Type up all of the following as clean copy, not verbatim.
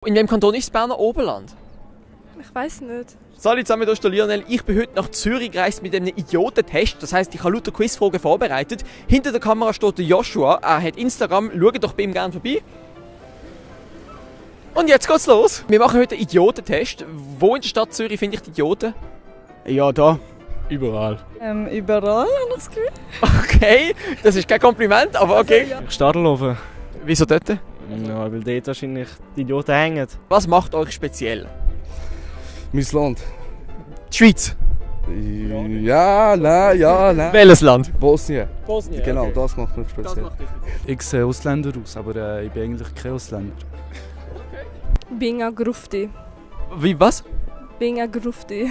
In welchem Kanton ist das Berner Oberland? Ich weiß nicht. Salut zusammen, hier ist der Lionel. Ich bin heute nach Zürich gereist mit einem Idiotentest. Das heisst, ich habe lauter Quizfragen vorbereitet. Hinter der Kamera steht der Joshua. Er hat Instagram. Schaut doch bei ihm gerne vorbei. Und jetzt geht's los. Wir machen heute einen Idiotentest. Wo in der Stadt Zürich finde ich die Idioten? Ja, da. Überall. Überall, habe ich das Gefühl. Okay, das ist kein Kompliment, aber okay. Also, ja. Stadelhofen. Wieso dort? Ja, weil dort wahrscheinlich die Idioten hängen. Was macht euch speziell? Mein Land. Die Schweiz. Ja, nein. Welches Land? Bosnien. Bosnien. Genau, okay. das macht mich speziell. Ich sehe Ausländer aus, aber ich bin eigentlich kein Ausländer. Binga Grufti. Wie, was? Binga Grufti.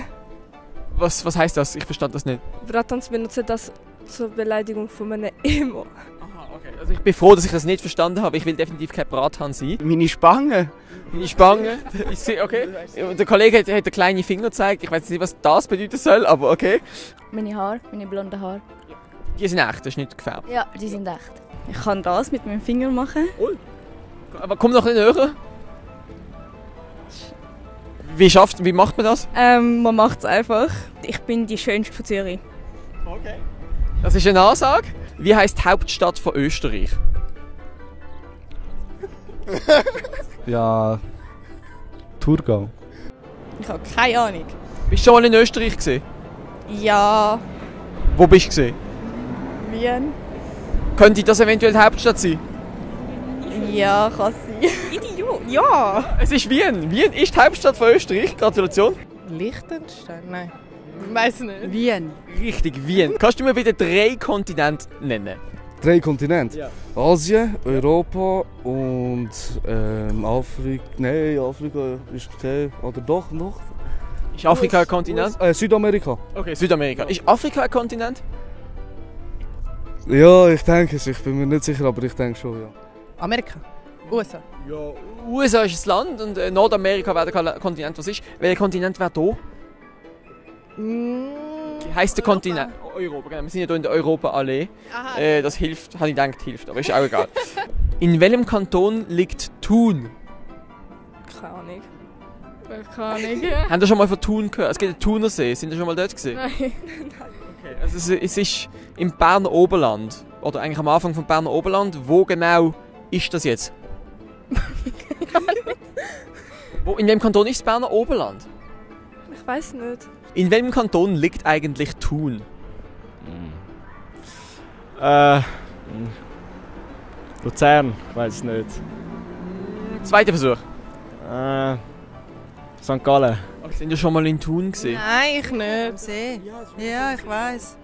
Was heisst das? Ich verstand das nicht. Bratans benutzen das zur Beleidigung von einem Emo. Aha, okay. Also ich bin froh, dass ich das nicht verstanden habe. Ich will definitiv kein Brathahn sein. Meine Spange. Meine Spange. Ich sehe, okay. Der Kollege hat den kleinen Finger gezeigt. Ich weiß nicht, was das bedeuten soll, aber okay. Meine Haare, meine blonden Haare. Die sind echt, das ist nicht gefärbt. Ja, die sind echt. Ich kann das mit meinem Finger machen. Aber komm noch ein bisschen näher. Wie macht man das? Man macht es einfach. Ich bin die schönste von Zürich. Okay. Das ist eine Ansage. Wie heisst die Hauptstadt von Österreich? Ja, Thurgau. Ich habe keine Ahnung. Bist du schon mal in Österreich gesehen? Ja, Wo bist du gesehen? Wien. Könnte das eventuell die Hauptstadt sein? Ja, kann sein. Idiot, ja. Es ist Wien. Wien ist die Hauptstadt von Österreich. Gratulation. Liechtenstein? Nein. Ich weiß nicht. Wien. Richtig, Wien. Kannst du mir bitte 3 Kontinente nennen? 3 Kontinente. Ja. Asien, Europa und Afrika. Nein, Afrika ist kein. Oder doch noch? Ist Afrika ein Kontinent? Südamerika. Okay, Südamerika. Ist Afrika ein Kontinent? Ja, ich denke es. Ich bin mir nicht sicher, aber ich denke schon, ja. Amerika. USA. Ja. USA ist ein Land und Nordamerika wäre der Kontinent, was ist. Welcher Kontinent wäre da? Wie heisst der Kontinent? Europa, genau. Wir sind ja hier in der Europa-Allee. Das hilft, habe ich gedacht, hilft, aber ist auch egal. In welchem Kanton liegt Thun? Keine Ahnung. Keine Ahnung. Habt ihr schon mal von Thun gehört? Es gibt den Thunersee. Sind ihr schon mal dort gesehen? Nein. Okay. Also es ist im Berner Oberland. Oder eigentlich am Anfang vom Berner Oberland. Wo genau ist das jetzt? In welchem Kanton ist das Berner Oberland? Ich weiß nicht. In welchem Kanton liegt eigentlich Thun? Luzern, weiß nicht. Zweiter Versuch. St. Gallen. Sind ihr schon mal in Thun gesehen? Nein, ich nicht. See. Ja, ich weiß.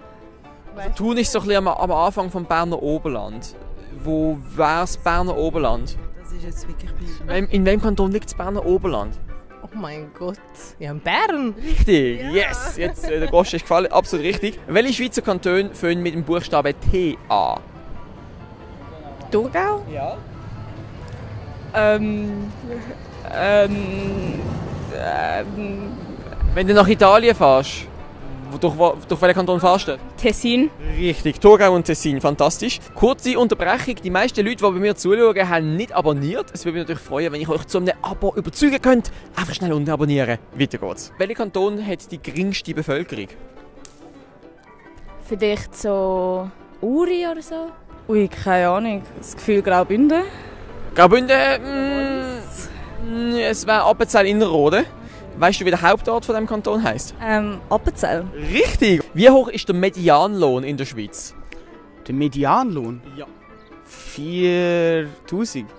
Thun ist so ein bisschen am Anfang vom Berner Oberland. Wo wäre das Berner Oberland? Das ist jetzt wirklich bei. In welchem Kanton liegt das Berner Oberland? Oh mein Gott. Ja, in Bern. Richtig, yes! Jetzt, der Gosch ist gefallen, absolut richtig. Welche Schweizer Kantone fangen mit dem Buchstaben T an? Thurgau? Ja. Wenn du nach Italien fährst, durch welchen Kanton fährst du? Tessin. Richtig, Thurgau und Tessin, fantastisch. Kurze Unterbrechung, die meisten Leute, die bei mir zuschauen, haben nicht abonniert. Es würde mich natürlich freuen, wenn ich euch zu einem Abo überzeugen könnt. Einfach schnell unten abonnieren. Weiter geht's. Welcher Kanton hat die geringste Bevölkerung? Vielleicht so Uri oder so. Ui, keine Ahnung. Das Gefühl Graubünden. Graubünden, es wäre Appenzell-Innerrhoden. Weißt du, wie der Hauptort von diesem Kanton heisst? Appenzell. Richtig! Wie hoch ist der Medianlohn in der Schweiz? Der Medianlohn? Ja. 4000.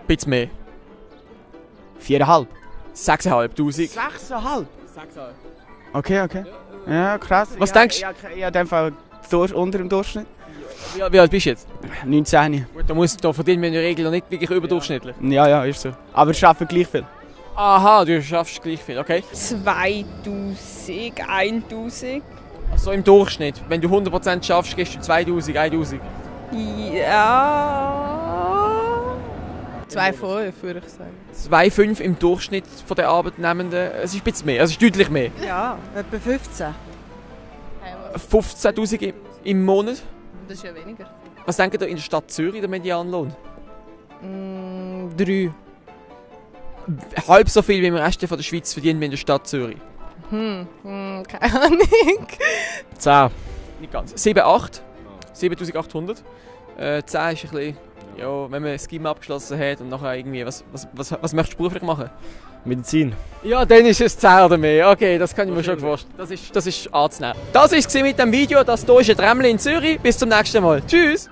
Bisschen mehr. 4,5. 6'500. 6,5? Okay. Ja, krass. Was denkst du? Ja, in dem Fall unter dem Durchschnitt. Wie alt bist du jetzt? 19. Gut, da verdienen wir in der Regel noch nicht wirklich überdurchschnittlich. Ja, ist so. Aber ich arbeite gleich viel. Aha, du schaffst gleich viel, okay? 2000, 1000. Also im Durchschnitt. Wenn du 100% schaffst, gehst du 2000, 1000. Ja. 2,5 würde ich sagen. 2,5 im Durchschnitt von den Arbeitnehmenden. Es ist ein bisschen mehr, es ist deutlich mehr. Ja, etwa 15. 15'000 im Monat. Das ist ja weniger. Was denkt ihr in der Stadt Zürich, der Medianlohn? 3. halb so viel wie im Rest von der Schweiz verdienen wir in der Stadt Zürich. Keine Ahnung. 10. Nicht ganz. 7,8. 7'800. 10 ist ein bisschen, ja, wenn man ein Scheme abgeschlossen hat und nachher irgendwie, was möchtest du beruflich machen? Medizin. Ja, dann ist es 10 oder mehr. Okay, das kann ich mir schon vorstellen. Das ist anzunehmen. Das war es mit dem Video. Das hier ist ein Tremli in Zürich. Bis zum nächsten Mal. Tschüss!